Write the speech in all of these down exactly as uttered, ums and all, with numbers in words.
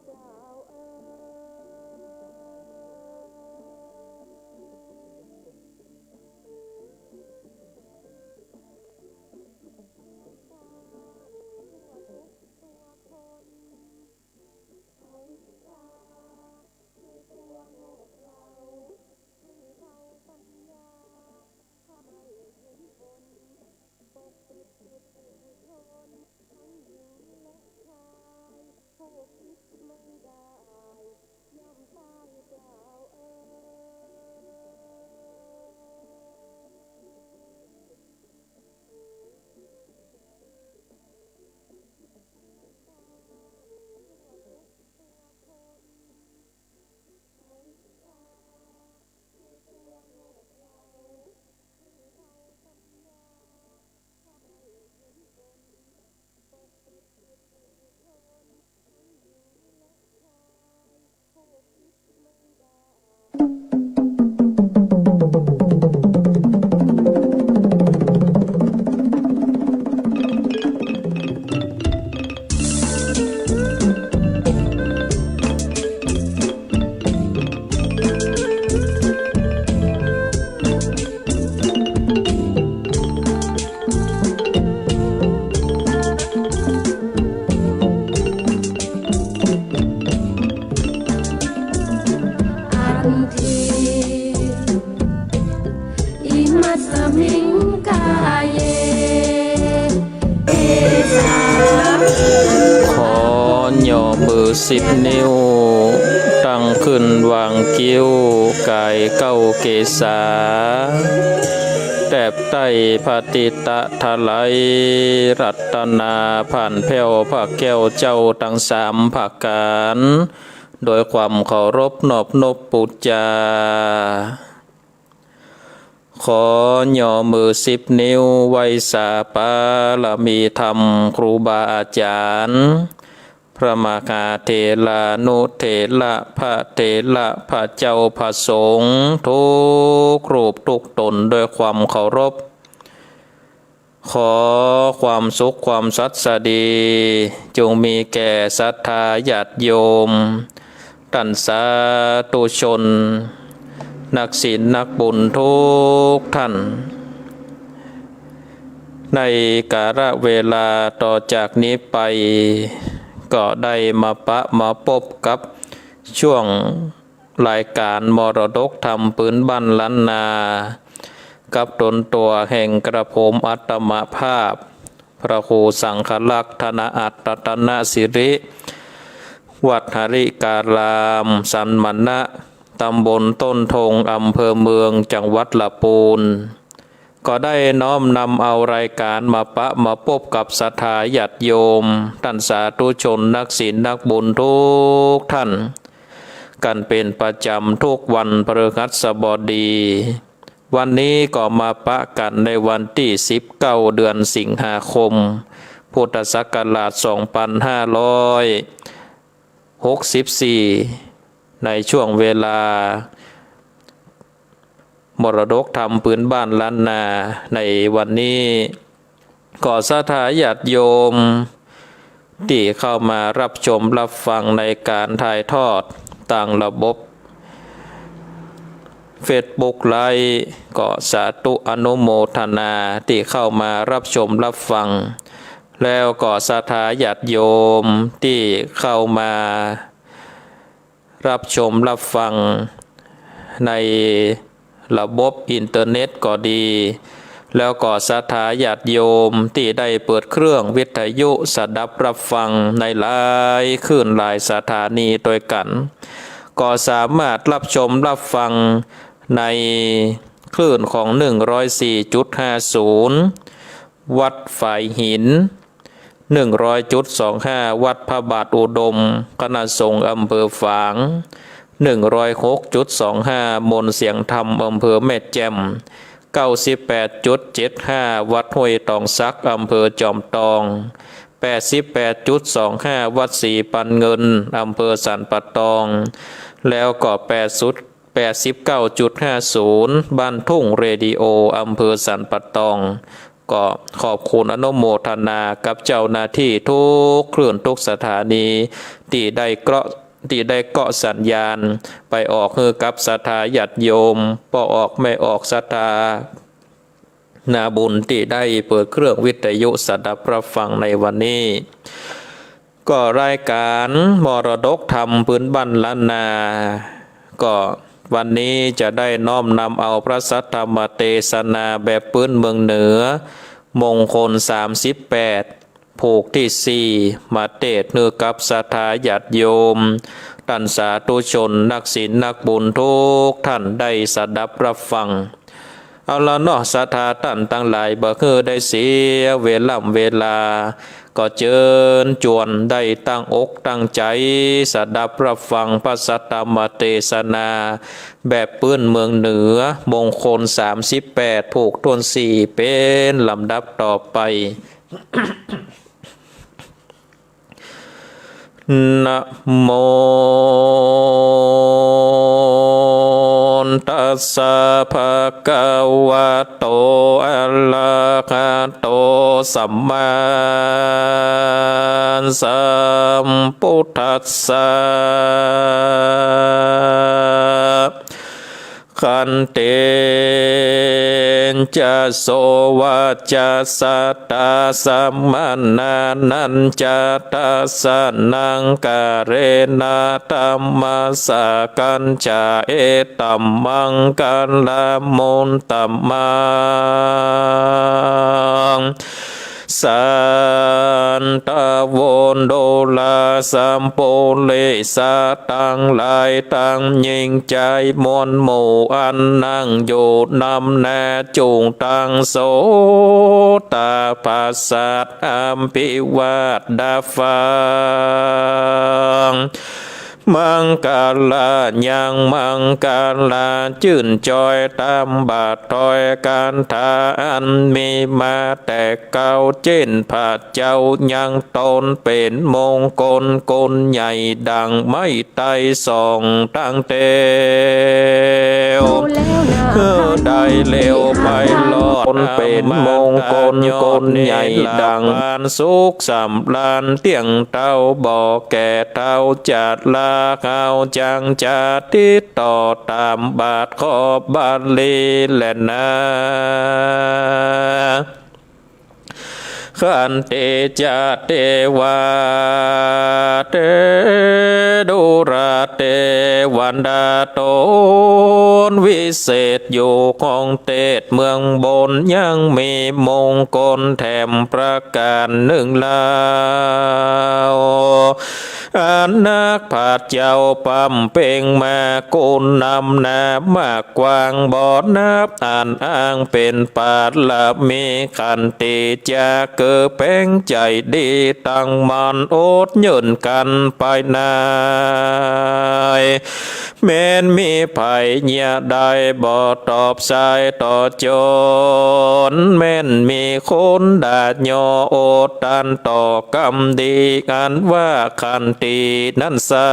เจ้าเอ๋ย ตาทั่วทุกตัวคน อวิชชาคือตัวโง่เขลา คือเบาปัญญา ถ้าไม่เห็นผล ปกปิดจิตปุถุชน ทั้งหญิงและชาย ผู้คิดไม่ได้ ย่อมตายเปล่าเอ๋ย ตาทั่วทุกตัวคน อวิชชาคือตัวโง่เขลา คือเบาปัญญา ถ้าไม่เห็นผล ปกปิดจิตปุถุชน ทั้งหญิงและชาย ผู้คิดไม่ได้ อันที อิมัสสมิงกาเย เกสา ขอย่อมือสิบนิ้ว ตั้งขึ้นวางคิ้ว ก๋ายเก้าเกสา แตบไต้พระติตะถลาย รัตนาผ่านแผ้วพระแก้วเจ้าตังสามประก๋าน โดยความเคารพนอบนบปู๋จา ขอย่อมือสิบนิ้ว ไหว้สาปารมีธรรมครูบาอาจ๋ารย์ พระมหาเถรานุเถระ พระเถระ พระเจ้า พระสงฆ์ ทุกรูปทุกต๋น โดยความเคารพ ขอความสุขความสัสดี จงมีแก่ศรัทธาญาติโยม ต้านสาธุชน นักศีลนักบุญทุกท่าน ในกาละเวลาต่อจากนี้ไป ก็ได้มาปะมาปบกับช่วง รายก๋านมรดกธรรมปื๊นบ้านล้านนา กับต๋นตั๋วแห่งกระผมอัตมภาพ พระครูสังฆรักษ์ ธนอัตตะตนสิริ วัดหริการาม สันมณะ ตำบลต้นทง อำเภอเมือง จังหวัดละปูน ก็ได้น้อมนำเอารายก๋านมาปะมาปบกับศรัทธาญาติโยม ต้านสาธุชน นักศีลนักบุญทุกท่าน กั๋นเป๋นประจ๋ำทุกวันพฤหัสบดี วันนี้ก็มาปะกั๋นในวันตี้สิบเก้า เดือนสิงหาคม พุทธศักราชสองปันห้าร้อยหกสิบสี่ ในช่วงเวลา มรดกธรรมปื๊นบ้านล้านนาในวันนี้ ก็ศรัทธาญาติโยม ตี้เข้ามารับชมรับฟังในก๋านถ่ายทอดตางระบบเฟซบุ๊กไลฟ์ ก็สาธุอนุโมทนาตี้เข้ามารับชมรับฟัง แล้วก็ศรัทธาญาติโยมตี้เข้ามา รับชมรับฟังในระบบอินเทอร์เน็ตก็ดี แล้วก็ศรัทธาญาติโยมตี้ได้เปิดเครื่องวิทยุสดับรับฟังในหลายคลื่นหลายสถานีตวยกั๋น ก็สามารถรับชมรับฟังในคลื่นของ หนึ่งร้อยสี่จุดห้าศูนย์ วัดฝายหิน หนึ่งร้อยจุดสองห้า วัดพระบาทอุดม คณะสงฆ์อำเภอฝาง หนึ่งร้อยหกจุดสองห้า มนต์เสียงธรรม อำเภอแม่แจ่ม เก้าสิบแปดจุดเจ็ดห้า วัดห้วยตองสัก อำเภอจอมตอง แปดสิบแปดจุดสองห้า วัดศรีปันเงิน อำเภอสันป่าตอง แล้วก็แปดสิบ แปดสิบเก้าจุดห้าศูนย์ บ้านทุ่งเรดิโอ อำเภอสันป่าตอง ก็ขอบคุณอนุโมทนากับเจ้าหน้าตี้กู้คลื่นกู้สถานี ตี้ได้เกาะ ตี้ได้เกาะสัญญาณไปออกหื้อกับศรัทธาญาติโยม ป้อออกแม่ออกศรัทธานาบุญตี้ได้เปิดเครื่องวิทยุสดับรับฟังในวันนี้ ก็รายก๋านมรดกธรรมปื๊นบ้านล้านนา ก็วันนี้จะได้น้อมนำเอาพระสัทธรรมเตสนาแบบปื๊นเมืองเหนือ มงคลสามสิบแปด ผูกตี้สี่ มาเตสน์หื้อกับศรัทธาญาติโยม ต้านสาธุชนนักศีลนักบุญกู้ต้านได้สดับรับฟัง เอาละเนาะ ศรัทธาต้านตังหลาย บ่หื้อได้เสียเวล่ำเวลา ก็เจิญจวนได้ตั้งอกตั้งใจ๋สดับรับฟังพระสัทธรรมเตสนาแบบปื๊นเมืองเหนือ มงคลสามสิบแปด ผูกถ้วนสี่ เป๋นลำดับต่อไป นะโม ตัสสะ ภะคะวะโต อะระหะโต สัมมาสัมพุทธัสสะ ขันติจะ โส วาจาสะ ตา สะมะนานัญจะ ทัสสะนัง กาเรนะ ธัมมะสะกัญจะ เอตัมมังคะละมุตตะมัง สันตะโว ดูราสัปปุริสะตังหลายตัง ญิงจายมวลหมู่อันนั่งอยู่นำหน้า จุ่งตังโสตาผาสัตว์ อภิวาทดาฟัง มังคะลายัง มังคะลาจื้นจอย ต๋ามบาทถ้อยคาถาอันมีมาแต่เก่า เจ้น พระเจ้ายังต๋นเป๋นมงคล คนใหญ่ดั่งไม้ไต้ส่องตังแถว หื้อได้เร็วไปรอด ต๋นเป๋นมงคล คนใหญ่ดั่ง สุขสำราญเตี้ยงเต้า บ่แก่เฒ่าจะลา เฮาจักจะติดต่อ ต๋ามบาทขอบบาลีแลนา ขันติจะ เตวา เต ดูราเตวดา ต๋นวิเศษอยู่ห้องเตสน์เมืองบน ยังมีมงคลแถมประก๋านนึ่งเล่า อันนักพระเจ้าบำเพ็งมา คุณนำหน้ามากกว้างบ่นับ อันอ้างเป๋นบารมี ขันติจะ คือแผงใจ๋ดี ตั้งมั่นอดยืนกั๋นไปใน แม้นมีภัยเยียะใด บ่ตอบสายต่อโจร แม้นมีคนด่าหย่ออดตันต่อกำดี อันว่าขันตินั้นไส้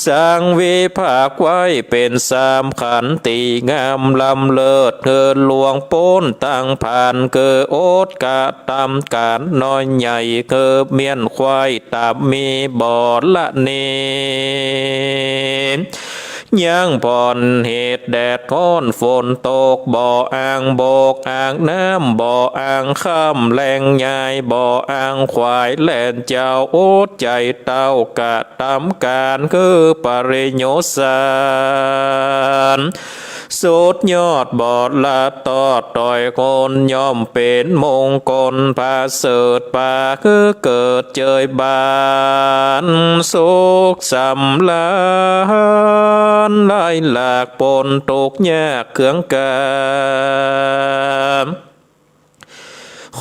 สังวิพากไว้เป๋นสามขันติงามล้ำเลิศ หื้อล่วงป๊นตังผ่าน คืออดกระตำก๋านน้อยใหญ่ คือเมี้ยนควายต๋ามมีบ่ละนี้ ยังผ่อนเหตุแดดฮ้อนฝนตก บ่อ้างบกอ้างน้ำ บ่อ้างค่ำแลงยาย บ่อ้างควายแล่นเจ้า อดใจ๋เต้ากระตำก๋าน คือปริโยชน์สาร สุดยอดบ่ละตอด ต้อยคนย่อมเป๋นมงคลประเสริฐ ปาคือเกิดเจยบาน สุขสำราญ ไร้หลากป๊นตุ๊กข์ยากเคืองกำ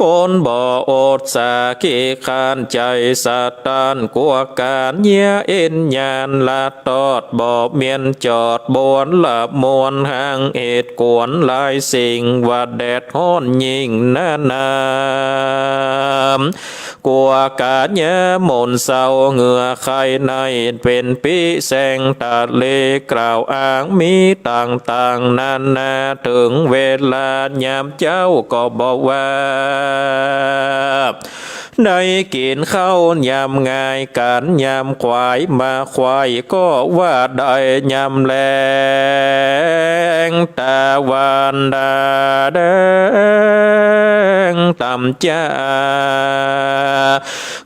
คนบ่อดสาขี้คร้านใจ๋สะต้าน กั๋วก๋านเยียะเอ็นยานละตอด บ่เมียนจอดบวนละมวล ห้างเหตุกวนหลายสิ่ง ว่าแดดฮ้อนยิ่งหน้าหนาว กั๋วก๋าเยียะหม่นเศร้าเหงื่อไข้ใน เป๋นปี้แสงตะเล กล่าวอ้างมีต่างๆ นานา เถิงเวลายามเจ๊าก็บ่ว่า ได้กิ๋นข้าวยามง่าย ก๋านยามขวายมาไขว่ก็ว่าได้ ยามแลงตะวันดาแดงต่ำจ้า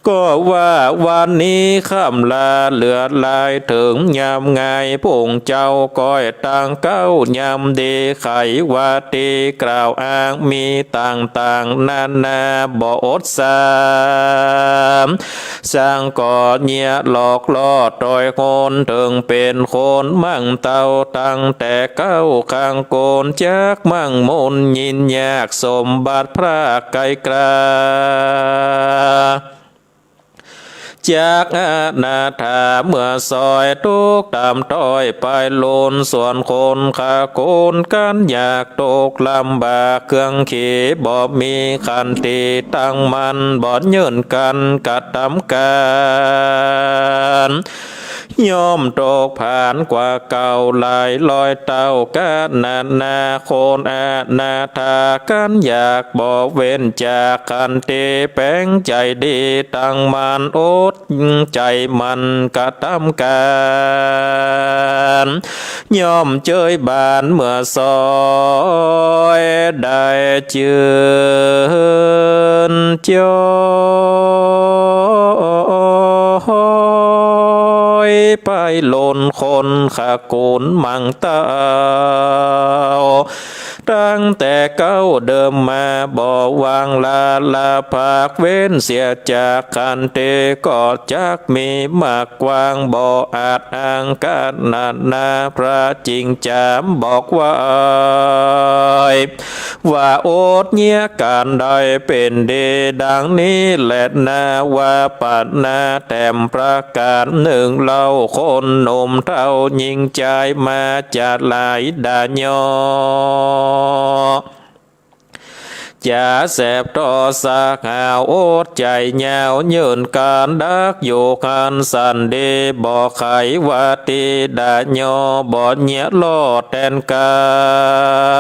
ก็ว่าวันนี้ค่ำลาเหลือหลาย เถิงยามง่ายพวกเจ้าก้อยตางเก๊า ยามดีไขว่าตี้ กล่าวอ้างมีต่างๆ นานา บ่อดสาม สังก็เยียะหลอกล่อตอยโหน เถิงเป๋นคนมั่งเต้า ตั้งแต่เก๊าข้างโกน จักมั่งมนยินยาก สมบัติพระไกลกล้า จักอนาถาเมื่อซอย ตกต่ำต้อยไปล้น ส่วนคนขาโกน กันอยากตกลำบาก เครื่องขี่บ่มีขันติ ตั้งมั่นบ่เยินกั๋นกระตำก๋าน ย่อมตกผานกว่าเก่าหลายร้อยเต้า กะนานาคนอนาถา กันอยากบ่เว้นจากขันติ แป๋งใจ๋ดีตั้งมั่น อดใจ๋มั่นกระตำก๋าน ย่อมเจยบานเมื่อซอยได้จื้นจ้อย ไปล้นคนขาโกนมั่งเต้า ตั้งแต่เก๊าเดิมมา บ่วางลาละภาค เว้นเสียจากขันติ ก็จักมีมากกว้าง บ่อาจอ้างกะนานา พระจริงจามบอกไว้ ว่าอดเยียะก๋านได้เป๋นดี ดังนี้แลนา ว่าปัดนาแถมประก๋านนึ่งเล่า คนหนุ่มเฒ่าญิงจาย มาจะหลายดาญอ จะแสบต่อสาหาว อดใจ๋ยาวเยินก๋านดักอยู่หั้นสันดี บ่ไขว่าตี้ดาญอ บ่เยียะล่อแตนก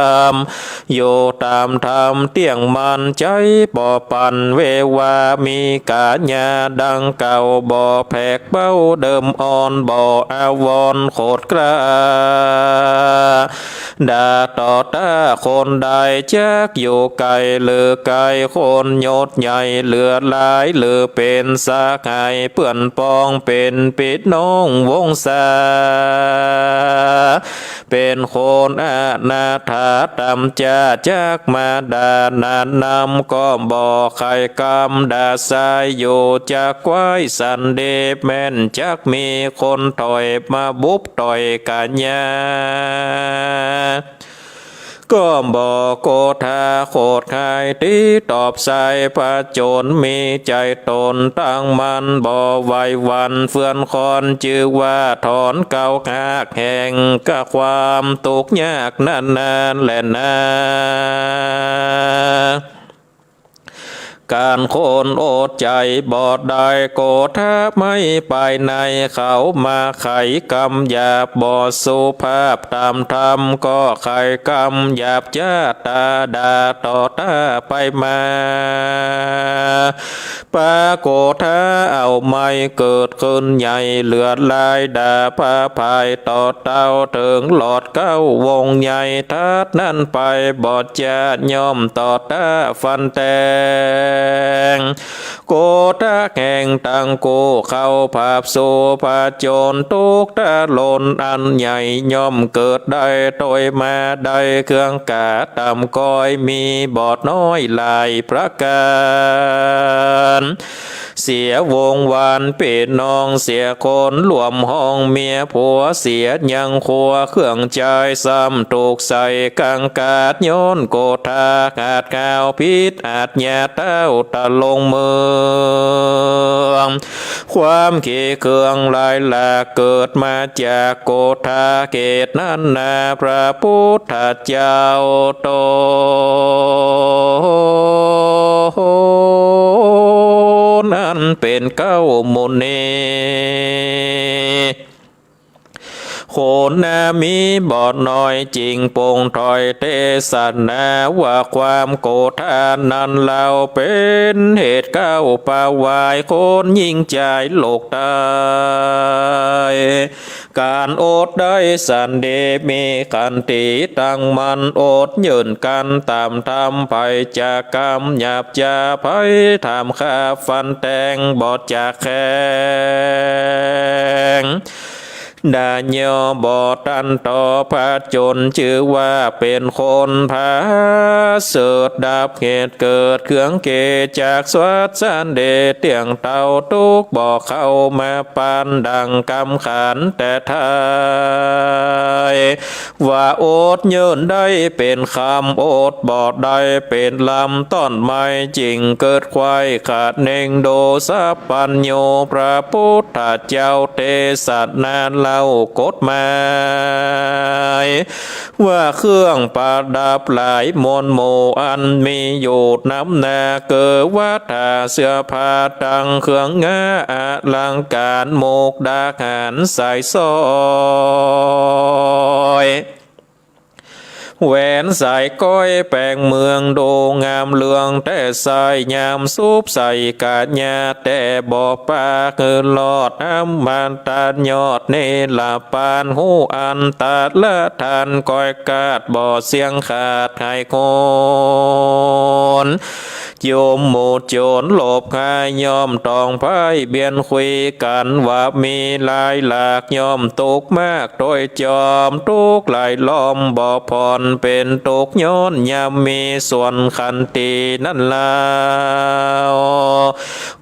ำ อยู่ต๋ามธรรมเตี้ยงมั่น ใจ๋บ่ปั่นเววา มีก๋ายาดังเก่า บ่แผกเบ้าเดิมอ่อน บ่อาวรณ์โขดกล้า ด่าต่อต้าคนใด จักอยู่ไก๋หรือใก้ คนยศใหญ่เหลือหลาย หรือเป๋นสหายเปื้อนปอง เป๋นปิดน้องวงศา เป๋นคนอนาถาต่ำจ้า จักมาด่านานนำ ก็บ่ไขกำด่าสายอยู่ จักไขว้สันดีแม่น จักมีคนถอยมาบุบต่อยก๋ายา ก็บ่โกธาโขดหาย ตี้ตอบสายผจญ มีใจ๋ต๋นตั้งมั่น บ่ไหวหวั่นเฟื่อนคลอน จื้อว่าถอนเก๊าหากแห่งกะความตุ๊กข์ยากนานาแลนา ก๋านคนอดใจ๋บ่ได้ โกธาไม่ไปไหน เขามาไขกำหยาบ บ่สุภาพต๋ามธรรม ก็ไขกำหยาบจ้า ต๋าด่าต่อต้าไปมา ปาโกธาเอาไม้เกิดขึ้นใหญ่ เหลือหลายด่าพระพายต่อเต้า เถิงหลอดเก๊าวงใหญ่ ถัดนั้นไปบ่จ้า ย่อมต่อต้าฟันแตง โกธาแห่งตังกู้ เข้าผาบสู่ผจญ ตุ๊กข์ทรนอันใหญ่ ย่อมเกิดได้ตวยมา ได้เครื่องก๋าต่ำก้อย มีบ่น้อยหลายประก๋าน เสียวงวานปี้น้อง เสียคนร่วมห้องเมียผัว เสียยังครัวเครื่องใจ๊ ซ้ำถูกใส่กังกาด ย้อนโกธาขาดขาว ผิดอาชญาเต้าตะลงเมือง ความขี้เคืองลายหลาก เกิดมาจากโกธา เหตุนั้นนาพระพุทธเจ้าต๋น เป๋นเก๊ามุนี คนนามีบ่น้อย จิ่งปงถอยเตสนาว่า ความโกธานั้นเล่า เป๋นเหตุเก๊าปวาย คนญิงจายโลกใต้ ก๋านอดได้สันดี มีขันติตั้งมั่น อดยืนกั๋นต๋ามธรรม ใผจะกำหยาบจา ใผถามข้าฟันแตง บ่จักแข็ง ดายอบ่ตันต่อผจญ จื้อว่าเป๋นคนผาเสริฐ ดับเหตุเกิดเครื่องเก จากสวัสดีเตี้ยงเต้า ตุ๊กข์บ่เข้ามาปาน ดั่งกำขันแต่ไท้ ว่าอดยืนได้เป๋นค่ำ อดบ่ได้เป๋นลำ ต้นไม้จิ่งเกิดไขว่ ขะเน่งดูสัพพัญญู พระพุทธเจ้าเตสนาเล่ากฎหมาย ว่าเครื่องประดับหลายมวลหมู่ อันมีอยู่นำหน้า คือวัตถาเสื้อผ้า ตังเครื่องงาอลังก๋าร มุกดาหารสายสร้อย แหวนสายก้อย แป๋งเมืองดูงามเลือง แต่ใส่ยามสุบใส่กัญญา แต่บ่ปากหื้อรอด อมตะยอดเนรปาน ฮู้อันตะละทัน ก้อยกาดบ่เสี้ยงขาด หายคน โจรหมู่โจรหลบหาย ย่อมต้องพ่ายเบียนคุยกั๋น ว่ามีหลายหลาก ย่อมตุ๊กข์มากโตยจอม ตุ๊กข์หลายล้อมบ่ผ่อน เป๋นตุ๊กข์ย้อนยามมี ส่วนขันตินั้นเล่า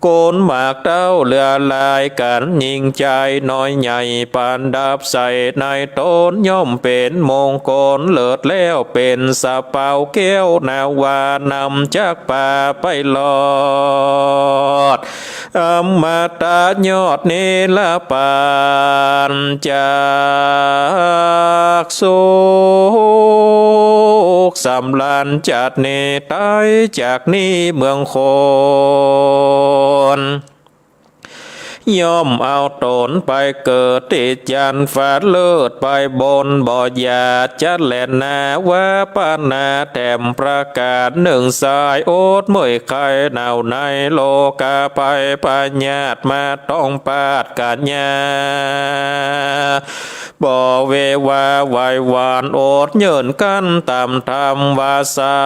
คนมากเต้าเหลือหลายกั๋น ญิงจายน้อยใหญ่ ประดับใส่ในตน ย่อมเป๋นมงคลเลิศแล้ว เป๋นสะเปาแก้วนาวา นำจักปาไปรอด อมตะยอดเนรปาน จักสุขสำราญจัดเน ต๋ายจากนี้เมืองคน ย่อมเอาต๋นไปเกิดตี้จันทร์ฟ้าเลิศ ไปบนบ่หยาดจัดแลนา ว่าปานาแถมประก๋านนึ่ง สายอดเมื่อยไข้หนาวใน โรคภัยพยาธิมาต้องปาดกัญญา บ่เววาไหวหวั่น อดยืนกั๋นต๋ามธรรมว่าสั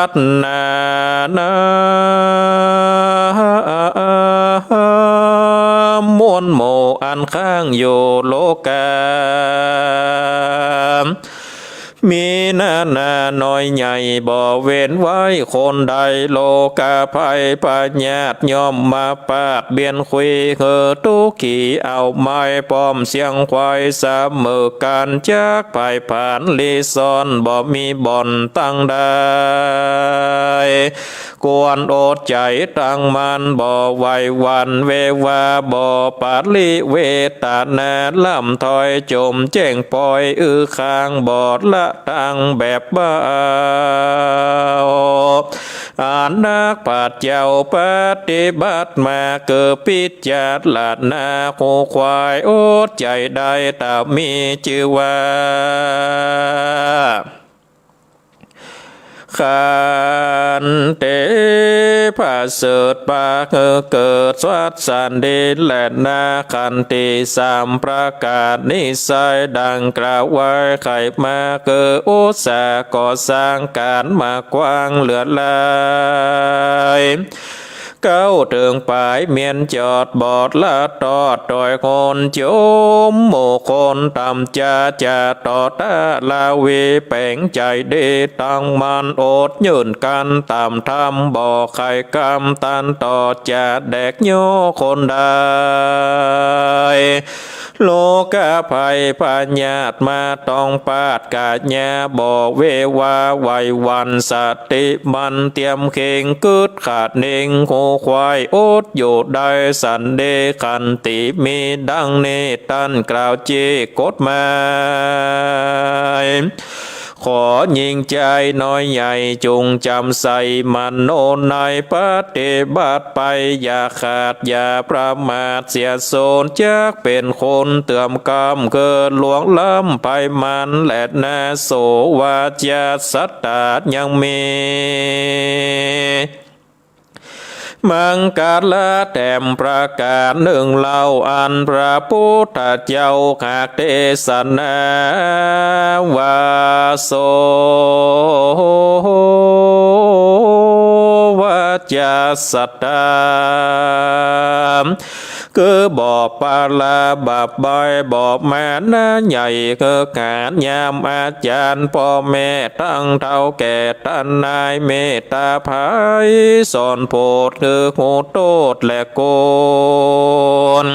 ตว์นานา มวลหมู่อันค้างอยู่โลกา มีนานาน้อยใหญ่บ่เว้นไว้คนใด โรคภัยพยาธิย่อมมาปาดเบียนคุย หื้อตุ๊กขีเอาไม้ป้อมเสียงควาย เสมอกั๋นจักพ่ายผลาญลี้ซ่อน บ่มีบ่อนตั้งได้ ควรอดใจ๋ตั้งมั่น บ่ไหวหวั่นเววา บ่ปริเวตนา ล่ำถอยจมแจ้งปอย อื้อค้างบ่ละตังแบบเบา อันนักปราชญ์เจ้าปฏิบัติมา คือพิจารณา คู่ควายอดใจ๋ได้ ต๋ามมีจื้อว่า ขันติประเสริฐ ปาหื้อเกิดสวัสดีแลนา ขันติสามประก๋าน นิสัยดังกล่าวไว้ไขมา คืออุตสาหะก่อสร้างก๋านมากว้างเหลือหลาย เก๊าเถิงป๋ายเมียนจอด บ่ละตอดตอยคนจม หมู่คนต่ำจา จะต่อต้านราวี แป๋งใจ๋ดีตั้งมั่น อดยืนกั๋นต๋ามธรรม บ่ใค่กำตันต่อ จะแดกย่อคนใด โรคภัยพยาธิมาต้องปาดกัญญา บ่เววาไหวหวั่น สติมั่นเตียมเข่ง กึ๊ดขะเน่ง คู่ควายอดอยู่ได้สันดี ขันติมีดังนี้ ต้านกล่าวจี้กฎหมาย ขอญิงจายน้อยใหญ่จุ่งจ๋ำใส่หมั่นโน้นในปฏิบัติไป อย่าขาดอย่าประมาทเสียสูญ จักเป๋นคนเติ่มกำเกิดหลวงล้ำไปมันแลนา โสวาจาสัตตายังมี มังคละแถมประก๋านนึ่งเล่า อันพระปุทธเจ้าหากเตสนาว่า โสวาจาสัตตา คือบ่ปาลาบาปบอยบ่มานะใหญ่ คือก๋านยามอาจ๋ารย์ป้อแม่ตังเฒ่าแก่ต้านนายเมตตาไพศาลโผด คือฮู้โต้ษและกุณ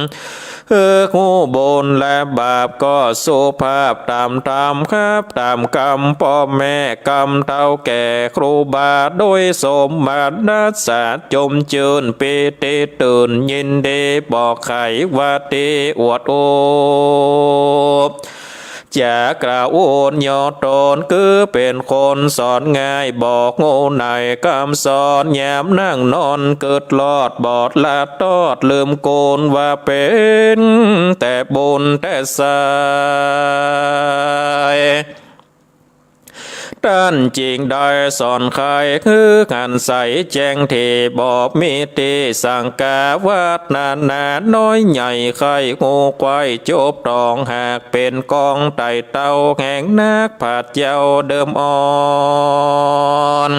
คือฮู้บุญและบาป ก็สุภาพต๋ามธรรม ครับต๋ามกำป้อแม่กำเฒ่าแก่ครูบา โดยสมบัติรักษาจมจื้น ปีติตื่นยินดี บ่ใค่ว่าตี้อวดอุบ จ๋ากล่าวอวยยศต๋น คือเป๋นคนสอนง่าย บอกฮู้ในกำสอน ยามนั่งนอนกึ๊ดลอด บ่ละตอดลืมกุณ ว่าเป๋นแต่บุญแต่ใส ต้านจึงได้สอนใค่ คือหันใสแจ้งตี้ บ่มีตี้สังกา วัตนาน้อยใหญ่ ใค่ฮู้ใค่จบต๋อง หากเป๋นกองไต่เต้า แห่งนักปราชญ์เจ้าเดิมอ่อน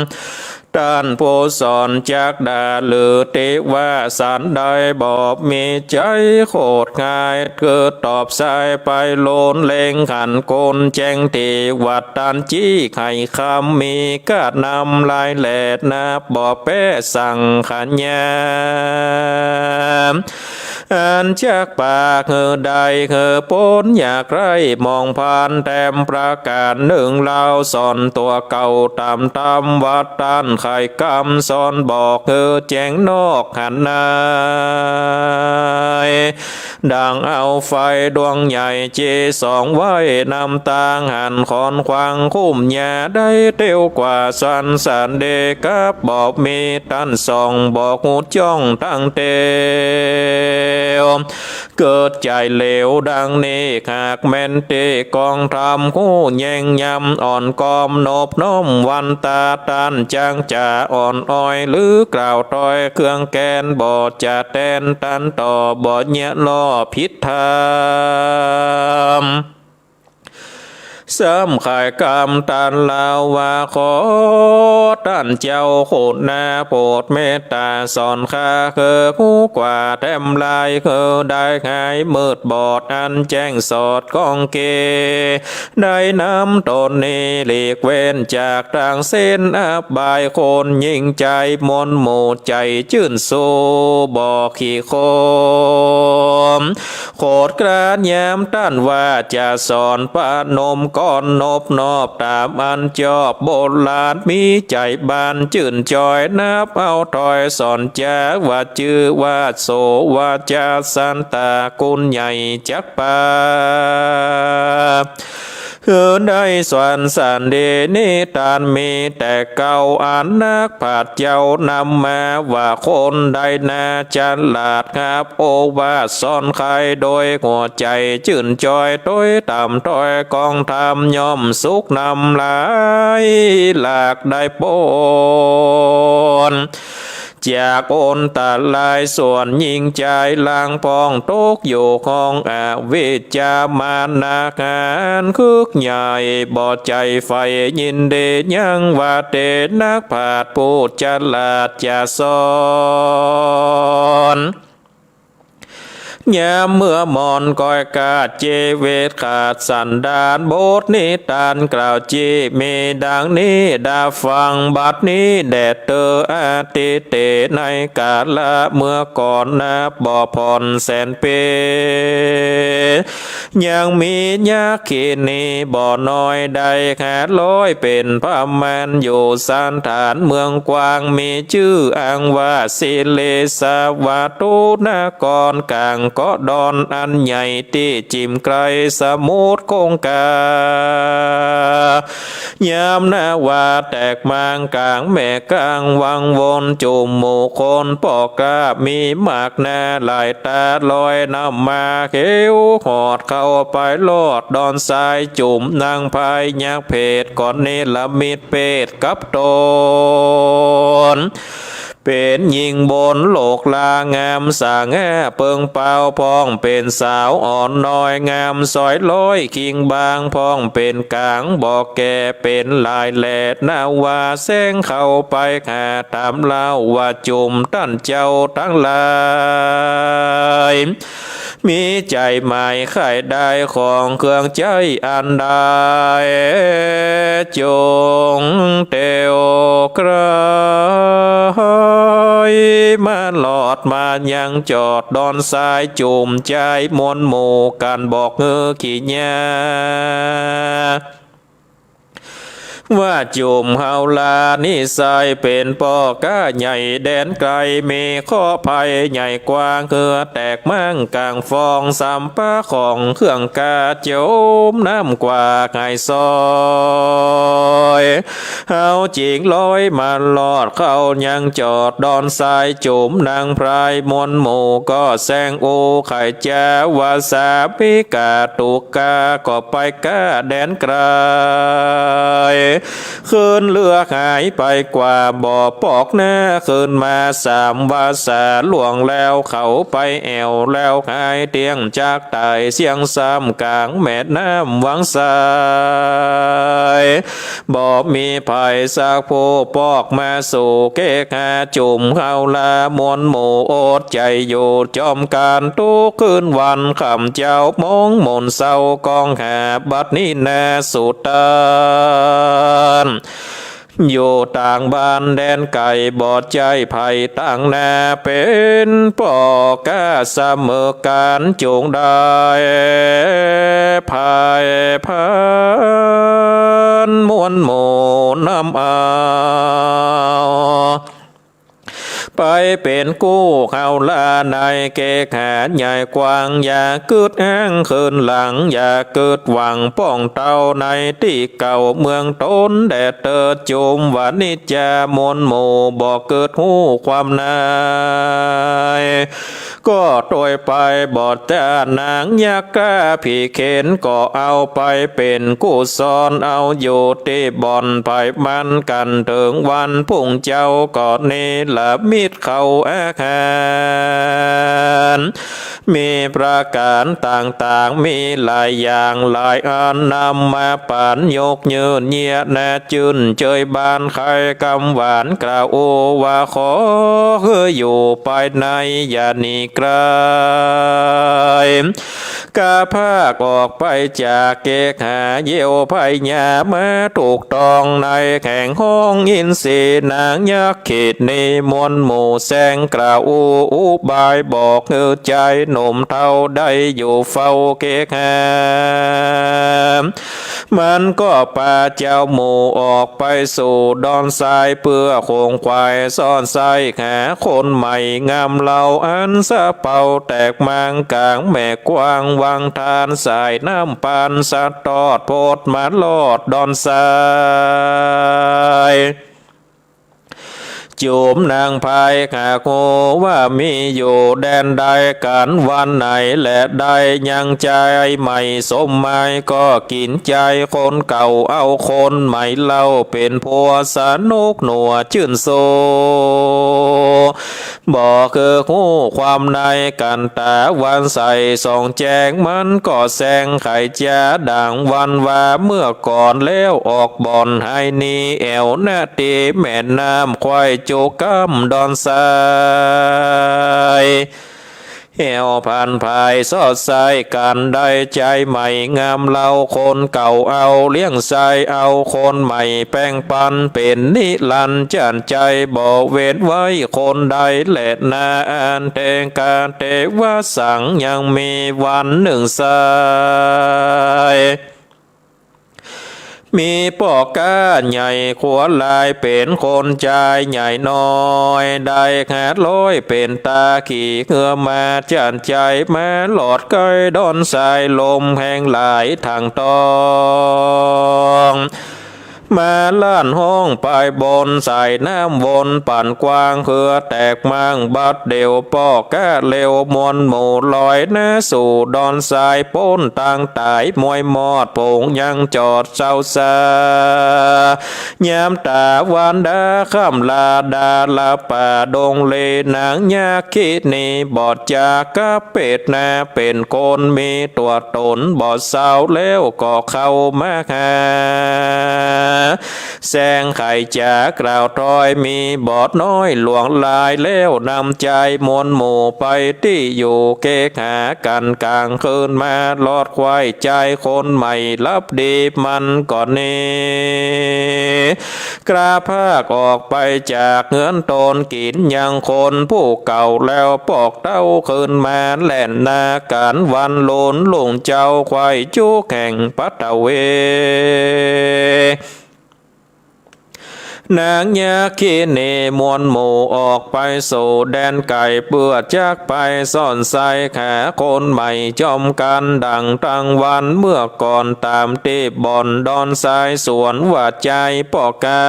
ต้านผู้สอนจักด่าหรือติว่าสันใด บ่มีใจ๋โขดง่าย คือตอบสายไปโลนเล็งหันคนแจ้งตี้ ว่าต้านจี้ไขคำ มีก้านำลายแหลด นับบ่แป๊สังขยา อันจักปากหื้อได้หื้อป๊นอยากไร้หมองพาน แถมประก๋านนึ่งเล่า สอนตั๋วเก่าต๋ามธรรม ว่าต้านไขกำสอนบอกหื้อแจ้งนอกหันใน ดังเอาไฟดวงใหญ่จี้ส่องไว้ นำตางหันขอนขวางคุ้ม อย่าได้เตียวกว่าสันสันเด กับบ่มีต้านส่อง บ่ฮู้จ้องตังเตียว เกิดใจ๋เหลวดังนี้ หากแม่นตี้กองธรรมฮู้แยงยำ อ่อนกอมนบน้อมวันตา ต้านจักจะอ่อนอ้อย หรือกล่าวถ้อยเครื่องแกน บ่จะแตนตันต่อ บ่เยียะล่อผิดธรรม ซ้ำไขกำต้านเล่าว่า ขอต้านเจ้าคุณนาโผดเมตต๋าสอนข้า คือฮู้กว่าแถมลาย คือได้หายมืดบอดอันแจ้งสอดก้องเก ได้นำต๋นนี้หลีกเว้นจากตางเส้นอบาย คนยิ่งใจ๋มนหมู่ใจ๋จื้นสู้บ่ขี้โคม โขดกรานยามต้านว่าจะสอน ประนมก้อนนบนอบต๋ามอันจอบ โบราณมีใจ๋บานจื้นจอย นับเอาถ้อยสอนจ๋า ว่าจื้อว่าโสวาจาสันตา คุณใหญ่จักปา หื้อได้สอนสันเด นิทานมีแต่เก่า อันนักปราชญ์เจ้านำมา ว่าคนใดนาฉลาดฮับโอวาทสอนใค โดยหัวใจ๋จื้นจอย ถ้อยธรรมถ้อยกองธรรม ย่อมสุขนำหลาย หลากได้ป๊น จากอันตรายส่วนยิ่งใจ๋ ลางพ่องตกอยู่ห้องอวิชชามานะ หันคึกใหญ่บ่ใจ๋ใฝ่ยินดี ยังว่าเต๋นักปราชญ์ผู้ฉลาดจะสอน ยามเมื่อมอนก้อยกาดจีวิตขาดสันดาน บทนิทานกล่าวจี้มีดังนี้ ได้ฟังบัดนี้แด่เตอ อดีตในกาละเมื่อก่อน นับบ่ผ่อนแสนปี ยังมียักขินีบ่น้อยได้ห้าร้อยเป๋นประมาณ อยู่สันฐานเมืองกวาง มีจื้ออั้งว่าสิริสวัตถุนคร ก๋างเกาะดอนอันใหญ่ ตี้จิ่มไกลสมุทรคงคา ยามนาวาแตกมางก๋างแม่ก้างวังวน จุ่มหมู่คนป้อก๊ามีมากนา ไหลตาลอยน้ำมาเขียว หอดเข้าไปลอดดอนทรายจุ่ม นางพายยักษ์เพศก็เนรมิตเพศกับต๋น เป๋นญิงบนโลกลางามสง่าเปิงเปา พ่องเป๋นสาวอ่อนน้อยงามสอยลอยคิงบาง พ่องเป๋นก๋างบ่แก่เป๋นหลายแล นาวาแสงเข้าไปหาถามเล่าว่า จุ่มต้านเจ้าตังหลาย มีใจ๋หมายใค่ได้ของเครื่องใจ๊อันใด จงเตียวไกลมาลอดมายังจอดดอนทรายจุ่ม ใจ๊มวลหมู่กั๋นบอกหื้อขี้เยียะ ว่าจุ่มเฮาลานี้ไส้เป๋นป้อก๊าใหญ่แดนไกล มีเคราะห์ภัยใหญ่กว้าง เฮือแตกมางก๋างฟอง สำปะของเครื่องก๊าจมน้ำกว่าหายซอย เฮาจิ่งลอยมาลอดเข้ายังจอดดอนทรายจุ่ม นางพายมวลหมู่ก็แสงอู้ไขจ๋าว่า สามิกาตุกาก็ไปก๊าแดนไกล ขึ้นเฮือหายไปกว่าบ่ปอกหน้า ขึ้นมาสามวาสาล่วงแล้วเขาไปแอ่ว แล้วหายเตี้ยงจากต๋ายเสี้ยงซ้ำก๋างแม่น้ำวังไส บ่มีใผสักผู้ปอกมาสู่เกหา จุ่มเฮาลามวลหมู่อดใจ๋อยู่จอมก๋าน ตุ๊กคืนวันค่ำเจ๊ามองมนเศร้า ก้องหาบัดนี้นาสุดตาน อยู่ต่างบ้านแดนไก๋ บ่ใจ้ใผต่างนา เป๋นป้อก๊าเสมอก๋าน จุ่งได้ผายพันมวลหมู่นำเอา ไปเป๋นกู้เฮาลาในเกหาใหญ่กว้าง อย่ากึ๊ดอ้างคืนหลัง อย่ากึ๊ดหวังป้องเต้าในตี้เก่า เมืองต๋นแด่เติดจุ่มวานิจจามวลหมู่ บ่กึ๊ดฮู้ความใน ก็ตวยไปบ่ต้านนางยักษ์ก๊าผีเข็น ก็เอาไปเป๋นกู้ซอน เอาอยู่ตี้บ่อนใผมัน กั๋นเถิงวันพุ่งเจ๊าก็เนรมิตเข้าอาหาร มีประก๋านต่างๆ มีหลายอย่างหลายอัน นำมาปั๋นยกยื่นเยียะนาจื้นเจยบาน ใค่กำหวานกล่าวอู้ว่า ขอหื้ออยู่ไปในอย่าหนีไกล กาพากออกไปจากเกหา เยี่ยวไพญามาถูกต้องในแห่งห้องอินทรี นางยักขินีมวลหมู่แสงกล่าวอู้อุบายบอกหื้อจายหนุ่มเฒ่าได้อยู่เฝ้าเกหา มันก็ปาเจ้าหมู่ออกไปสู่ดอนทราย เปื้อขงขวายซ่อนไส้หาคนใหม่งามเหล่า อันสะเปาแตกมางก๋างแม่กว้างวังทาน สายน้ำปานสะตอดโพดมาลอดดอนทราย จุ่มนางพายหากฮู้ว่ามีอยู่แดนใด กั๋นวันไหนแลใด ยังจายใหม่สมหมาย ก็กิ๋นจายคนเก่า เอาคนใหม่เล่า เป๋นผัวสนุกหนัวจื้นโซ บ่คือฮู้ความในกั๋นต๋าวันใสส่องแจ้ง มันก็แสงไขจ๋าดั่งวันวาเมื่อก่อน แล้วออกบ่อนหายหนีแอ่วนาตี้แม่น้ำควายจุกก้ำดอนทราย แอ่วผันผายสอดใส่กั๋นได้ ใจ๋ใหม่งามเลา คนเก่าเอาเลี้ยงใส่ เอาคนใหม่แป๋งปันเป๋นนิรันดร์ จั้นใจ๋บ่เว้นไว้คนใดแลนา อันแต๊กาเตวสัง ยังมีวันนึ่งไส้ มีป้อก๊าใหญ่ขัวลาย เป๋นคนจายใหญ่น้อย ได้ห้าร้อยเป๋นตา ขี่เฮือมา จั้นใจ๋มาหลอดใก้ดอนทราย ลมแฮงหลายตางต้อง มาล่านฮ้องไปบนสายน้ำวน ปั่นกว้างเฮือแตกมั่ง บัดเดี่ยวป้อก๊าเร็ว มวลหมู่ลอยหน้าสู่ดอนทราย ป๊นตางต๋ายมวยมอด ผงยังจอดเซาซา ยามต๋าวันดาค่ำลา ดาละป่าดงเล นางยักขินีบอดจ๋ากับเปตนา เป๋นคนมีตั๋วต๋น บอดเซาแล้วก็เข้ามาหา แสงไขจ๋ากล่าวถ้อย มีบอดน้อยหลวงหลาย แล้วนำใจ๋มวลหมู่ไปตี้อยู่ เกหากั๋นก๋างคืนมา ลอดไขว้ใจ๋คนใหม่ หลับดีมันก็หนี กล้าพากออกไปจากเฮือนต๋น กิ๋นยังคนผู้เก่า แล้วปอกเต้าคืนมา แล่นนาก๋านวันลุน ลุ่งเจ๊าไขว้จุแห่งปัตตะเว นางยักขินีมวลหมู่ออกไปสู่แดนไก๋ เปื้อจักไปซ่อนใส่หาคนใหม่จอมกั๋น ดั่งตังวันเมื่อก่อน ต๋ามตี้บ่อนดอนทรายสวน ว่าใจ๋ป้อก๊า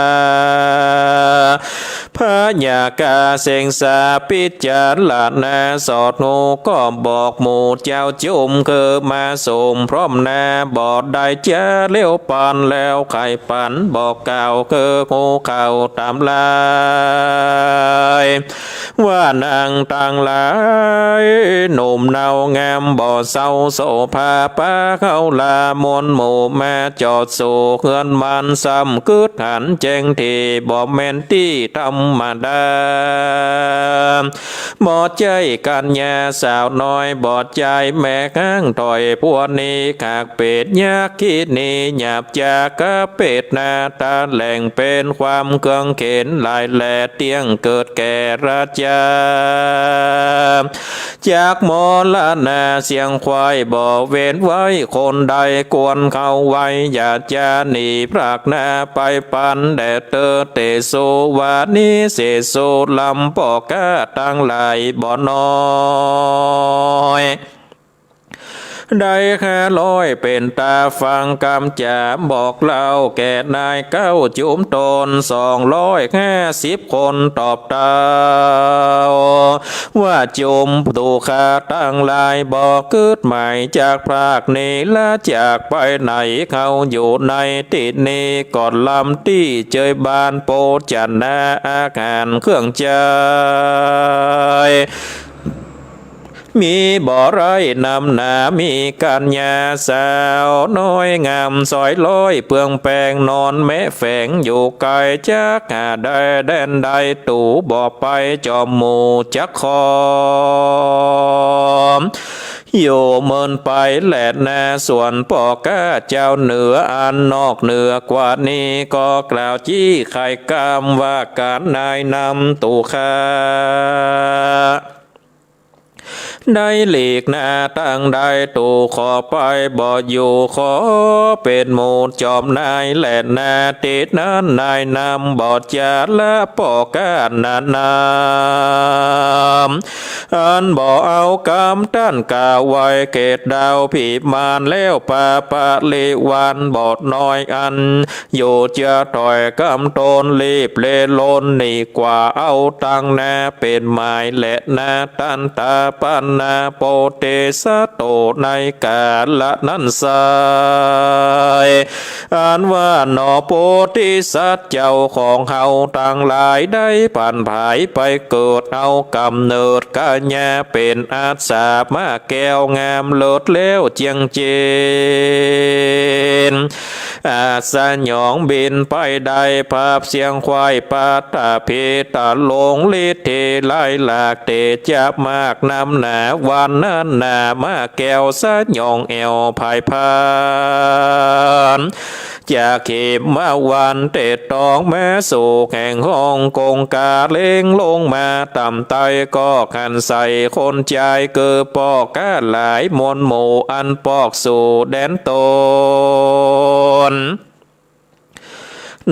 พญากาเสงสาพิจารณา สอดฮูก็บอกหมู่เจ้าจุม คือมาสุมพร้อมหน้า บ่ได้จ๋าเลี้ยวปัน แล้วใค่ปันบอกกล่าว คือฮูเข้าต๋ามลาย ว่านางตังหลาย หนุ่มเนางามบ่เซาโสภา ปาเฮาลามวลหมู่มาจอดสู่เฮือนมัน ซ้ำกึ๊ดหันแจ้งตี้ บ่แม่นตี้ธรรมดา บ่ใจ้กัญญาสาวน้อย บ่ใจ้แม่ฮ้างถ้อย พวกนี้หากเป๋นยักขินี หยาบจ๋ากับเปตนา ตะแหล่งเป๋นความเคืองเข็ญหลายแล เตี้ยงเกิดแก่ราชา จักมรณาเสี้ยงไขว้ บ่เว้นไว้คนใด ควรเข้าไว้ อย่าจ๋าหนีพรากหน้าไปปัน แด่เต๊อเตโส วานิเสโส ลำป้อก๊าตังหลายบ่น้อย ได้ห้าร้อยเป๋นต๋าฟังกำจ๋าบอกเล่า แก่นายเก๊าจุมต๋น สองร้อยห้าสิบคนตอบเต้า ว่าจุมตุ๊ข้าตังหลาย บ่กึ๊ดหมายจักพรากหนีละจากไปไหน เข้าอยู่ในตี้นี้ ก็ลำตี้เจยบ้านโภชนาอาหารเครื่องใจ๊ มีบ่ไร้นำหนา มีกัญญาสาวน้อยงาม สอยร้อยเปื้องแป้ง นอนแมะแฝงอยู่ไก๋ จักหาได้แดนใด ตู่บ่ไปจอมหมู่จักคอม อยู่เมินไปแลนา ส่วนป้อก๊าเจ้าเหนือ อันนอกเหนือกว่านี้ ก็กล่าวจี้ไขกำว่า ก๋านนายนำตุ๊ข้า ได้หลีกหน้าตังใด ตู่ขอไปบ่อยู่ ขอเป๋นหมู่จอมนายแลนา ตี้นั้นนายนำบ่จ๋าละป้อก๊านานา อันบ่เอากำต้านกล่าวไว้ เขตดาวพิมานแล้ว ปาปะริวารบ่น้อยอัน อยู่เจื้อถ้อยกำต๋น รีบเล่นล่นหนีกว่า เอาตังหน้าเป๋นหมายแลนา ตันตาปนาโพธิสัตว์โตในกาละนั้นไส้ อันว่าหนอโพธิสัตว์เจ้าของเฮาตังหลาย ได้ผันผายไปเกิดเอาก๋ำเนิด กิดกัญญาเป๋นอัสสะ มะแก้วงามเลิศแล้วเจียงเจน อาจสยองบินไปได้ ผาบเสียงควายปัตตภี ตะลงฤทธิไล่หลาก เตจะมากนำหนา วันนั้นหนามะแก้วสยองแอ่วผายพราน จากเขมวันเตะตองแม้สู่แห่งฮ่องกง กาเล็งลงมาต่ำใต้ ก็หันใส่คนจาย คือป้อก๊าหลายมวลหมู่ อันปอกสู่แดนตน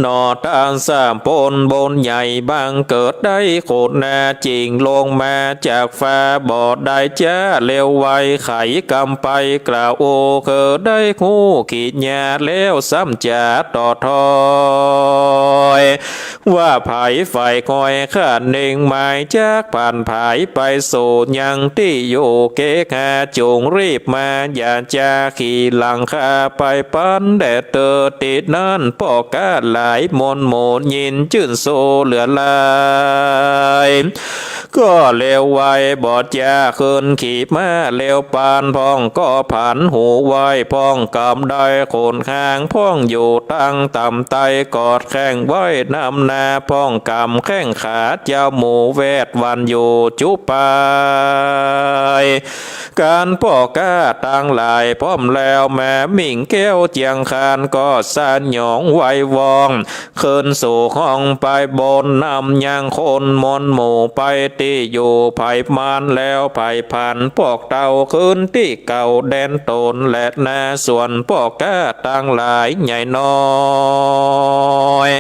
หน่อตางสามปนบนใหญ่ บังเกิดได้โขดนา จิ่งลงมาจากฟ้า บ่ได้จ้าเร็วไว ไขกำไปกล่าวโอ คือได้ฮู้ขีญาแล้ว ซ้ำจ๋าต่อถ้อย ว่าไผฝ่ายคอยข้าเน่งหมาย จักผ่านผายไปสู่ยังตี้อยู่ เกหาจุ่งรีบมา อย่าจาขี่หลังข้าไป ปันแด่เตอติดนั้น ป้อก๊าหลายมวลหมู่ ยินจื้นโซเหลือหลาย ก็เร็วไว บ่จาขึ้นขี่ม้าเร็วปาน พ่องก็ผันหูไว พ่องกำได้โขนหาง พ่องอยู่ตังต่ำใต้ กอดแข้งไว้นำหน้า พ่องกำแข้งขา เจ้าหมู่แวดวันอยู่จุปาย ก๋านป้อก๊าตังหลายพร้อมแล้ว แม่มิ่งแก้วเจียงคาน ก็สยองไหววอง ขึ้นสู่ห้องไปบน นำยังคนมวลหมู่ไปตี้อยู่ ไผมันแล้วไผผันปอกเต้า คืนตี้เก่าแดนตนแลนา ส่วนป้อก๊าตังหลายใหญ่น้อย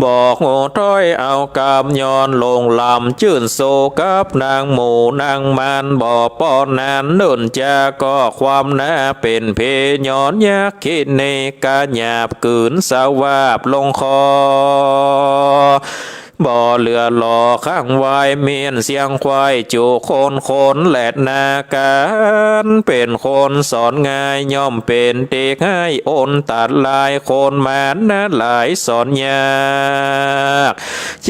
บอกโหถ้อยเอากำย้อนลงลำ จื้นโซกับนางหมู่นางมาน บ่ปอนานเนิ่นจาก็ความนา เป๋นเพย้อนยักษ์คิเนกะหยาบ กืนสวาบลงคอ บ่เหลือหล่อข้างวาย เมียนเสียงควายจุคนคนแลนา ก๋านเป๋นคนสอนง่าย ย่อมเป๋นตี้ให้อนตัดลาย คนมานนาหลายสอนยาก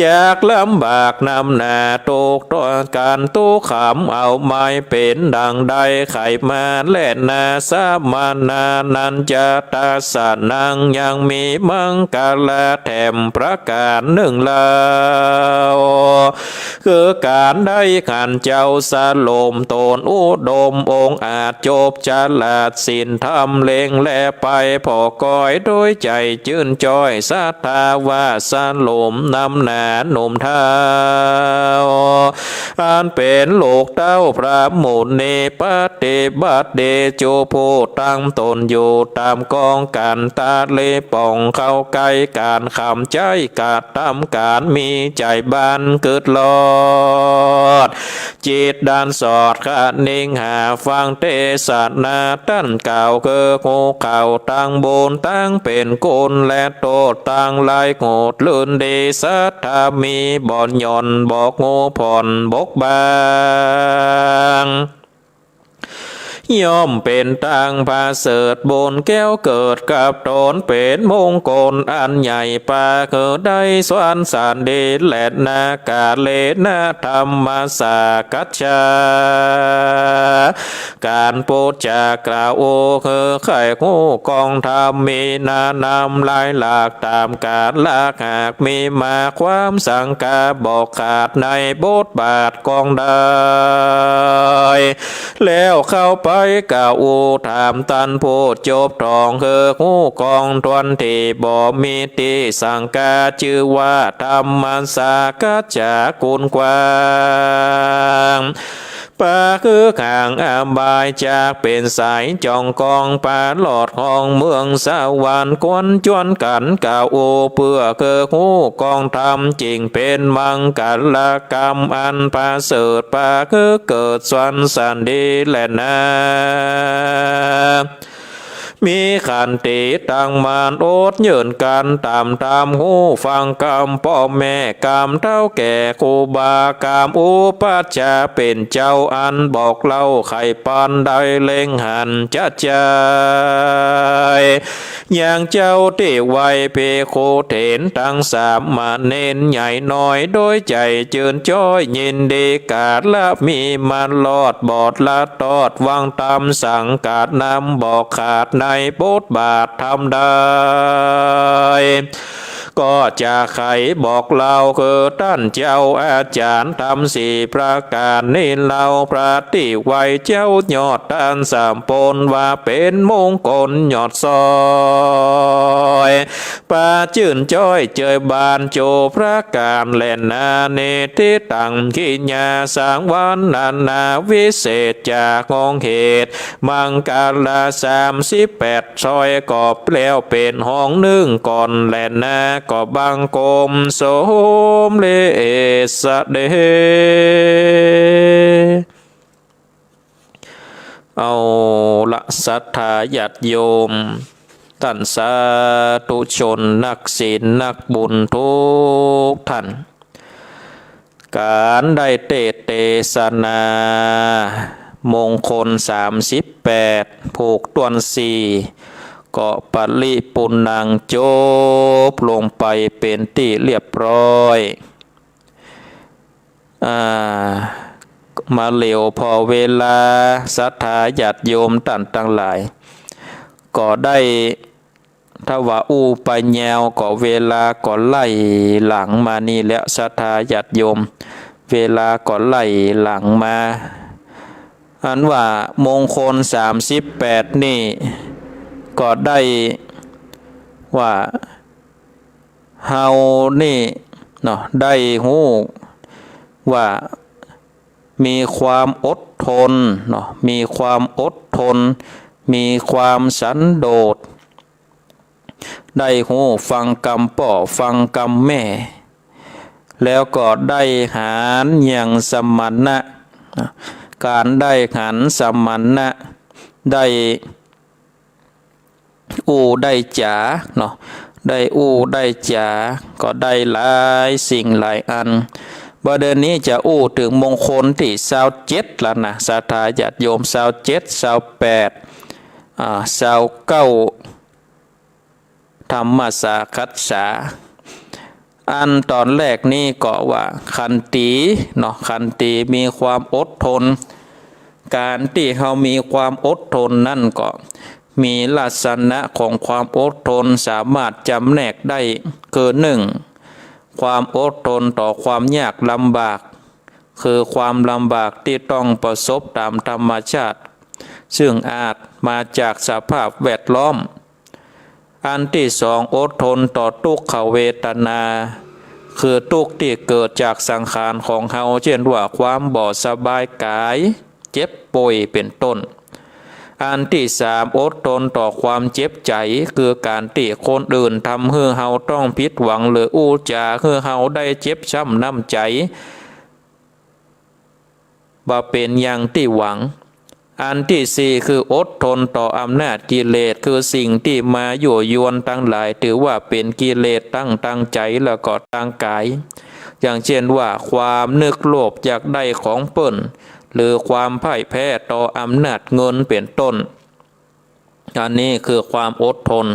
จากลำบากนำหนา ทุกข์ต้องก๋านทุกข์ขำเอาไม้ เป๋นดั่งใดไขมาแลนา สมณานันจะตาสนัง ยังมีมังคละแถมประก๋านนึ่งเล่า คือก๋านได้หันเจ้าสลมต๋นอุดมองอาจ จบฉลาดศีลธรรมเล็งแลไป ผ่อคอยโดยใจ๋จื้นจ้อย ศรัทธาว่าสลมนำหนาหนุ่มเฒ่า อันเป๋นลูกเต้าพระมุนี ปฏิบัติดีจุผู้ตั้งต๋นอยู่ ต๋ามกองกันตะเลป่อง เข้าใก้ก๋านขำใจ๊กระตำก๋าน มีใจ๋บานกึ๊ดลอด จิตด้านสอดคะเน่งหาฟังเตสนา ต้านกล่าวคือฮู้เข้าตังบุญตังเป๋นคุณ และโต้ษตังหลายโหดลื่นดี ศรัทธามีบ่หย่อน บ่ฮู้ผ่อนบกบาง ย่อมเป๋นตางผะเสริฐ บุญแก้วเกิดกับต๋น เป๋นมงคลอันใหญ่ ปาคือได้สวรรค์สันดีแลนา กาเลนะธัมมสสากัจฉา ก๋านปู๊ดจากล่าวโอ คือใค่ฮู้กองธรรม มีนานำหลายหลาก ต๋ามกาละหากมีมา ความสังกาบอกขาดในบทบาทกองใด แล้วเข้าไปกล่าวอู้ถามต้านผู้จบต๋อง คือฮู้กองทวนตี้บ่มีตี้สังกา จื้อว่าธัมมสสากัจฉา คุณกว้าง ปาคือห่างอบาย จักเป๋นสายจ่องกอง ปาลอดห้องเมืองสวรรค์ ควรจวนกั๋นกล่าวอู้ เปื้อคือฮู้กองธรรม จิ่งเป๋นมังคละกรรมอันผะเสริฐ ปาคือเกิดสวรรค์สันดีแลนา มีขันติตั้งมั่นอดยืนกั๋น ต๋ามธรรมฮู้ฟังกำป้อแม่ กำเฒ่าแก่ครูบากำอุปัชฌาย์ เป๋นเจ้าอันบอกเล่าไขปัญญ์ ได้เล็งหันจะใจ๋ ยังเจ้าตี้ไหว้ภิกขุเถรตังสามเณรใหญ่น้อย โดยใจ๋จื้นจ้อยยินดี ก๋าละมีมันรอดบอดละตอด หวังธรรมสังฆะนำบอกขาดในบทบาทธรรมได้ ก็จะไขบอกเล่าคือต้านเจ้าอาจ๋ารย์ธรรมสี่ประก๋านนี้เล่า พระตี้ไหว้เจ้ายอดต้านสามปน ว่าเป๋นมงคลยอดซ้อย ปาจื้นจ้อยเจยบานโจประก๋านแลนา เนติตังกิญญาสังวรรณนา วิเศษจากห้องเหตุ มังคละสามสิบแปดซ้อย ก็แล้วเป๋นห้องนึ่งก่อนแลนา ก็บังคมสมเร็จเสด็จ เอาละศรัทธาญาติโยม ต้านสาธุชนนักศีลนักบุญกู้ต้าน ก๋านได้เตสน์เตสนามงคลสามสิบแปด ผูกต้วนสี่ ก็ปริปูรณ์จบลงไปเป๋นตี้เรียบร้อย อ่า มาเหลียวผ่อเวลา ศรัทธาญาติโยมต้านตังหลาย ก็ได้ ถ้าว่าอู้ไปยาวก็เวลาก็ไล่หลังมานี่แหละ ศรัทธาญาติโยม เวลาก็ไล่หลังมา อันว่ามงคลสามสิบแปดนี่ ก็ได้ว่า เฮานี่เนาะ ได้ฮู้ว่ามีความอดทนเนาะ มีความอดทน มีความสันโดษ ได้ฮู้ฟังกำป้อฟังกำแม่ แล้วก็ได้หันยังสมณะ ก๋านได้หันสมณะ ได้ อู้ได้จ๋าเนาะ ได้อู้ได้จ๋า ก็ได้หลายสิ่งหลายอัน บ่าเดี่ยวนี้จะอู้เถิงมงคลตี้ซาวเจ็ดแล้วนะ ศรัทธาญาติโยม ซาวเจ็ด ซาวแปด อ่า ซาวเก้า ธัมมสาคัสสา อันต๋อนแรกนี้ก็ว่าขันติเนาะ ขันติมีความอดทน ก๋านตี้เฮามีความอดทนนั้นก็มีลักษณะของความอดทนสามารถจ๋ำแนกได้ คือ นึ่ง ความอดทนต่อความยากลำบาก คือความลำบากตี้ต้องประสบต๋ามธรรมชาติ ซึ่งอาจมาจากสภาพแวดล้อม อันตี้สอง อดทนต่อทุกขเวทนา คือตุ๊กข์ตี้เกิดจากสังขารของเฮา เจ้นว่าความบ่สบายก๋าย เจ็บป่วย เป๋นต้น อันตี้สาม อดทนต่อความเจ็บใจ๋ คือก๋านตี้คนอื่นทำหื้อเฮาต้องผิดหวัง หรืออู้จ๋าหื้อเฮาได้เจ็บช้ำน้ำใจ๋ บ่เป๋นอย่างตี้หวัง อันตี้สี่ คืออดทนต่ออำนาจกิเลส คือสิ่งตี้มายั่วยวนตังหลาย ถือว่าเป๋นกิเลสตัง ตังใจ๋แล้วก็ตังก๋าย อย่างเจ้นว่าความนึกโลภอยากได้ของเปิ้น หรือความพ่ายแพ้ต่ออำนาจเงินเป๋นต้น อันนี้คือความอดทน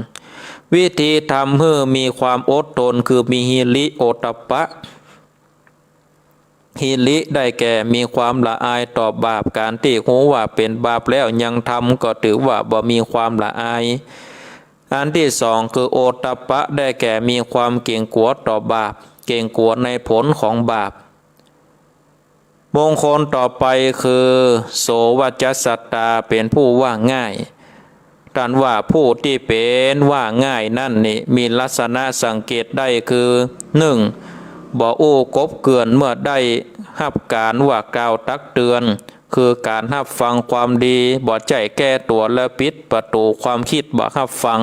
วิธีทำหื้อมีความอดทนคือมีหิริโอตตัปปะ หิริได้แก่มีความละอายต่อบาป ก๋านตี้ฮู้ว่าเป๋นบาปแล้วยังทำก็ถือว่าบ่มีความละอาย อันตี้สอง คือโอตตัปปะ ได้แก่มีความเก๋งกั๋วต่อบาป เก๋งกั๋วในผลของบาป มงคลต่อไปคือ โสวจัสสตา เป๋นผู้ว่าง่าย ต้านว่าผู้ตี้เป๋นว่าง่ายนั้นนี่ มีลักษณะสังเกตได้คือ นึ่ง บ่อู้กบเกื่อนเมื่อได้ฮับก๋านว่ากล่าวตักเตือน คือก๋านฮับฟังความดี บ่ใจ้แก้ตั๋วและปิดประตู๋ความกึ๊ดบ่ฮับฟัง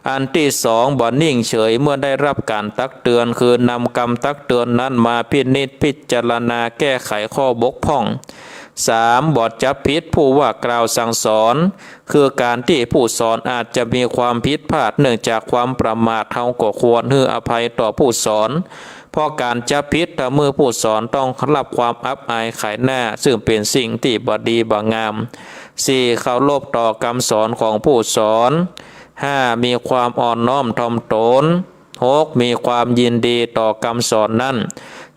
อันตี้สอง บ่นิ่งเฉยเมื่อได้ฮับก๋านตักเตือน คือนำกำตักเตือนนั้นมาพินิจพิจารณาแก้ไขข้อบกพร่อง สาม บ่จับผิดผู้ว่ากล่าวสั่งสอน คือก๋านตี้ผู้สอนอาจจะมีความผิดพลาดเนื่องจากความประมาท เฮาก็ควรหื้ออภัยต่อผู้สอน เพราะก๋านจับผิดตะเมื่อผู้สอนต้องฮับความอับอายขายหน้า ซึ่งเป๋นสิ่งตี้บ่ดีบ่งาม สี่ เคารพต่อกำสอนของผู้สอน ห้า มีความอ่อนน้อมถ่อมตน หก มีความยินดีต่อกำสอนนั้น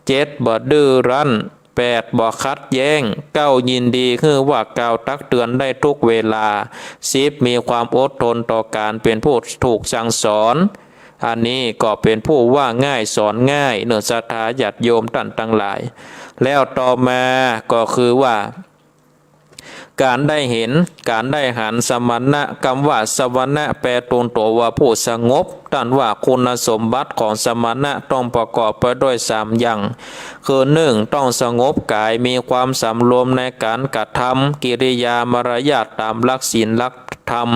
เจ็ด บ่ดื้อรั้น แปด บ่ขัดแย้ง เก้า ยินดีหื้อว่ากล่าวตักเตือนได้ทุกเวลา สิบ มีความอดทนต่อก๋านเป๋นผู้ถูกสั่งสอน อันนี้ก็เป๋นผู้ว่าง่ายสอนง่ายเนาะ ศรัทธาญาติโยมต้านตังหลาย แล้วต่อมาก็คือว่า ก๋านได้หัน ก๋านได้หันสมณะ กำว่าสมณะแปลตรงตั๋วว่าผู้สงบ ต้านว่าคุณสมบัติของสมณะต้องประกอบไปด้วยสามอย่าง คือ นึ่ง ต้องสงบก๋าย มีความสำรวมในก๋านกระทำ กิริยามารยาทต๋ามหลักศีลหลักธรรม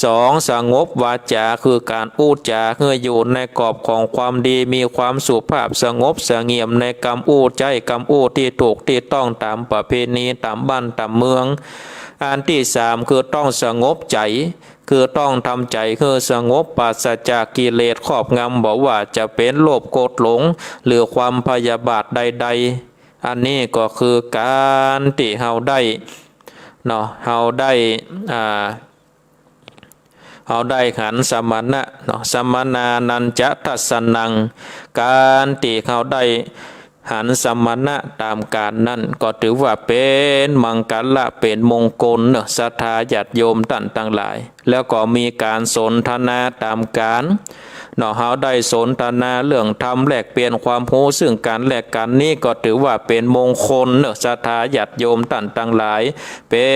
สอง สงบวาจา คือก๋านอู้จ๋าหื้ออยู่ในกรอบของความดี มีความสุภาพสงบเสงี่ยมในกำอู้ ใจ๊กำอู้ตี้ถูกตี้ต้องต๋ามประเพณีต๋ามบ้านต๋ามเมือง อันตี้สาม คือต้องสงบใจ๋ คือต้องทำใจ๋หื้อสงบปราศจากกิเลสครอบงำ บ่ว่าจะเป๋นโลภโกรธหลง หรือความพยาบาทใดๆ อันนี้ก็คือก๋านตี้เฮาได้เนาะ เฮาได้ อ่า เฮาได้หันสมณะเนาะ สมณานัญจะทัสสนัง ก๋านตี้เฮาได้หันสมณะต๋ามก๋านนั้น ก็ถือว่าเป๋นมังคละ เป๋นมงคลเนาะ ศรัทธาญาติโยมต้านตังหลาย แล้วก็มีก๋านสนทนาต๋ามก๋านเนาะ เฮาได้สนทนาเรื่องธรรม แลกเปลี่ยนความฮู้ซึ่งกั๋นและกั๋น นี้ก็ถือว่าเป๋นมงคลเนาะ ศรัทธาญาติโยมต้านตังหลาย เป๋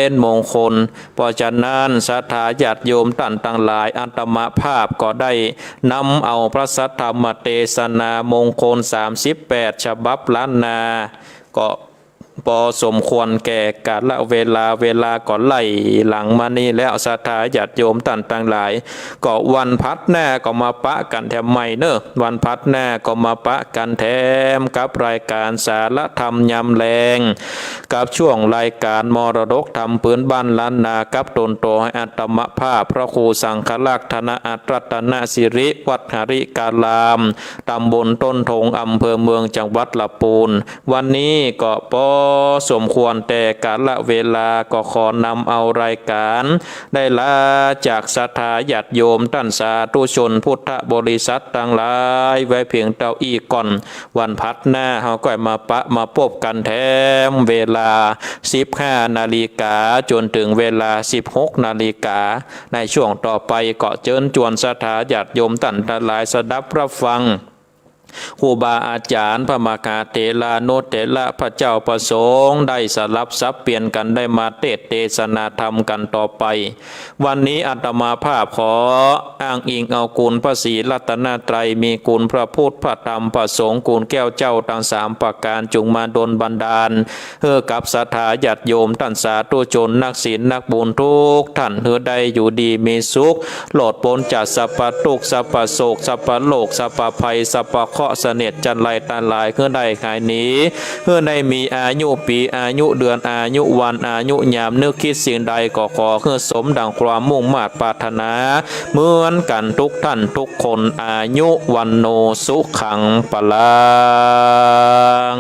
นมงคล เพราะฉะนั้นศรัทธาญาติโยมต้านตังหลาย อาตมาภาพก็ได้นำเอาพระสัทธรรมเตสนามงคลสามสิบแปดฉบับล้านนา ก็ปอสมควรแก่กาลเวลา เวลาก็ไล่หลังมานี่แล้ว ศรัทธาญาติโยมต้านตังหลาย ก็วันพัดหน้าก็มาปะกั๋นแถมใหม่เนาะ วันพัดหน้าก็มาปะกั๋นแถมกับรายก๋านสารธรรมยามแลง กับช่วงรายก๋านมรดกธรรมพื้นบ้านล้านนา กับตนโตให้อาตมาภาพพระครูสังฆราช ธนอัตรัตนสิริ วัดหริการาม ตำบลต้นทง อำเภอเมือง จังหวัดลำพูน วันนี้ก็ปอสมควรแต่กาลเวลา ก็ขอนำเอารายก๋านได้ลาจากศรัทธาญาติโยมต้านสาธุชนพุทธบริษัทตังหลายไว้เพียงเต้าอี้ก่อน วันพัดหน้าเฮาก็มาปะมาปบกั๋นแถมเวลาสิบห้านาฬิกาจ๋นเถิงเวลาสิบหกนาฬิกา ในช่วงต่อไปก็เจิญจวนศรัทธาญาติโยมต้านตังหลายสดับรับฟัง ครูบาอาจ๋ารย์ พระมหาเถรานุเถระ พระเจ้าพระสงฆ์ ได้สลับสับเปลี่ยนกั๋นได้มาเตสน์เตสนาธรรมกั๋นต่อไป วันนี้อาตมาภาพขออ้างอิงเอาคุณพระศรีรัตนตรัย มีคุณพระพุทธ พระธรรม พระสงฆ์ คุณแก้วเจ้าตังสามประก๋าน จุ่งมาดลบันดาล หื้อกับศรัทธาญาติโยมต้านสาธุชนนักศีลนักบุญกู้ต้าน หื้อได้อยู่ดีมีสุข รอดป๊นจากสัพพะตุ๊กข์ สัพพะโศก สัพพะโรค สัพพะภัย สัพพะเคราะห์เสนียดจัญไรตังหลาย หื้อได้หายหนี หื้อได้มีอายุปี๋ อายุเดือน อายุวัน อายุยาม นึกคิดสิ่งใดก็ขอหื้อสมดังความมุ่งมาดปรารถนา เหมือนกั๋นกู้ต้านกู้คน อายุ วัณโณ สุขัง พลัง